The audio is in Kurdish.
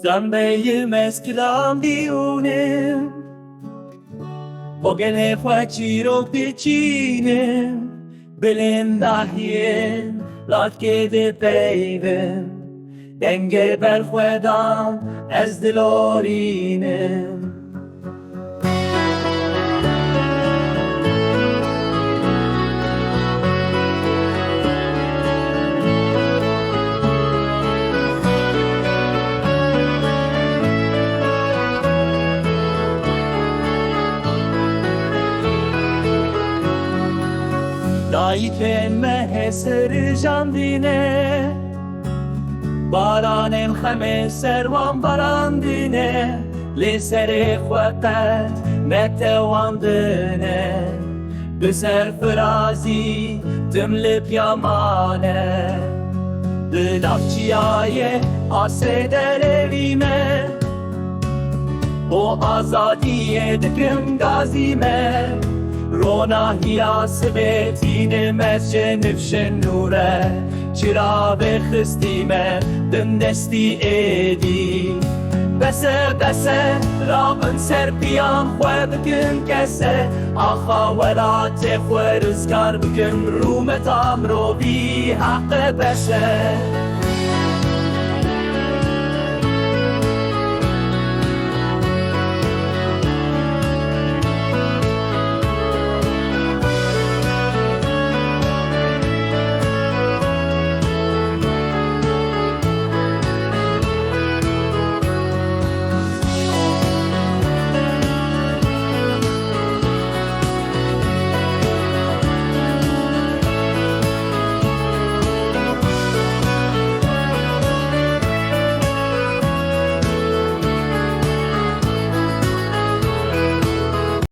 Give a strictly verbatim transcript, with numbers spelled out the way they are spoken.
Zembeyim ez kilam diyûnim, bo gelê xwe çîrok diçînim, bilên dahiyên latkê dipeyvim, dengê berxwedan ez dilorînim. Dayikên me hê sirijandine, baranên xemê ser wan barandine, lê serê xwe qet netewandine. Bi serfirazî tim li piya mane. Di navçiyayê asê derevî me, bo azadiyê dikim gazî me. Ronahiya sibê tînim ez ji nifşin nû re, çira vêxistî me bin destî êdî. Bes e, bes e, rabin ser piyan xwe bikin kese, axa welatê xwe rizgar bikin, rûmeta mirovî heqe beşe.